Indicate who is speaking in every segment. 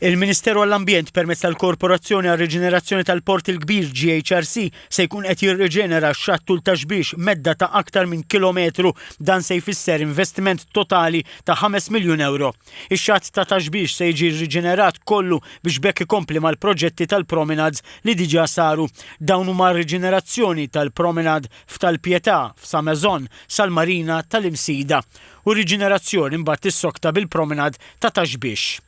Speaker 1: Il-Ministeru għall-Ambjent permezz tal-Korporazzjoni għar-Riġenerazzjoni tal-Port il-Kbir, GHRC, se jkun qed jirriġenera x-xatt tul Ta' Xbiex medda ta' aktar minn kilometru. Dan se jfisser investiment totali ta' 5 miljun ewro. Ix-xatt ta' Ta' Xbiex se jiġi rriġenerat kollu biex b'hekk ikompli mal-proġetti tal-promenades li diġà saru. Dawn huma r-riġenerazzjoni tal-promenade f'Tal-Pietà, f'Sa Maison, sal-Marina tal-Imsida u r-riġenerazzjoni mbagħad tissokta bil-promenade ta' Ta' Xbiex.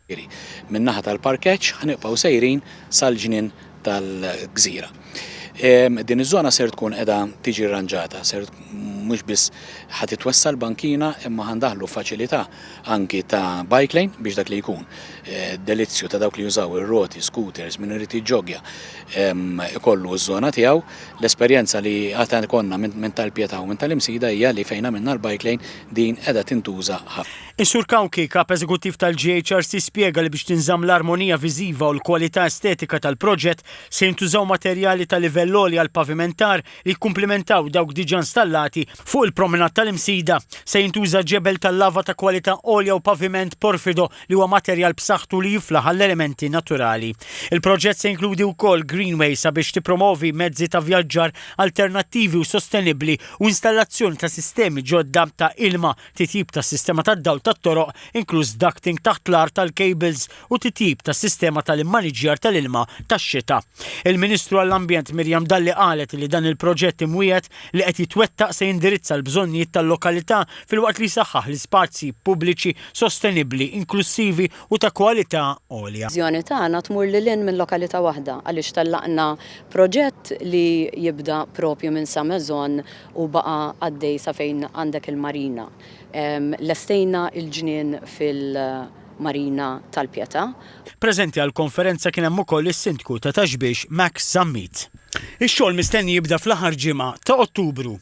Speaker 2: Min-naħa tal-parkeġġ ħa nibqgħu sejrin sal-ġnien tal-gżira. Din iż-żona ser tkun qiegħda tiġi rranġata, ser mhux biss ħa titwessa' l-bankina imma ħa ndaħħlu faċilità anki ta' bike lane biex dak li jkun delizzju ta' dawk li jużaw ir-roti, scooters, min irid jiġġoggja ikollu ż-żona tiegħu. L-esperjenza li għad ikollna minn tal-Pietà u minn tal-Imsida hija li fejn għamilna l-bike lane din qiegħda tintuża ħafna.
Speaker 1: Is-Sur Cauchi, Kap Eżekuttiv tal-GHRC spjega li biex tinżamm l-armonija viżiva u l-kwalità estetika tal-proġett se jintużaw materjali ta' livell għoli għall-pavimentar li jikkumplimentaw dawk diġà installati fuq il-promenade tal-Imsida. Se jintuża ġebel tal-lava ta' kwalità għolja u paviment porfido li huwa materjal b'saħħtu li jiflaħ għall-elementi naturali. Il-proġett se jinkludi wkoll greenway sabiex tippromovi mezzi ta' vjaġġar alternattivi u sostenibbli u installazzjoni ta' sistemi ġodda ta' ilma, titjib tas-sistema tad-dawl tat-toroq inkluż ducting taħt l-art għall-cables u titjib tas-sistema tal-immaniġġjar tal-ilma tax-xita. Il-Ministru għall-Ambjent Miriam Dalli qalet li dan il-proġett imwiegħed li qed jitwettaq se jindirizza l-bżonnijiet tal-lokalità filwaqt li jsaħħaħ l-ispazji pubbliċi sostenibbli, inklussivi u ta' kwalità għolja.
Speaker 3: Il-viżjoni tagħna tmur lil hinn minn lokalità waħda għaliex tellaqna proġett li jibda propju minn Sa Maison u baqa' għaddej sa fejn għandek il-marina. Lestejna l-ġnien fil-Marina tal-Pietà.
Speaker 1: Preżenti għall-konferenza kien hemm ukoll is-Sindku ta' Ta' Xbiex Max Zammit. Ix-xogħol mistenni jibda fl-aħħar ġimgħa ta' Ottubru.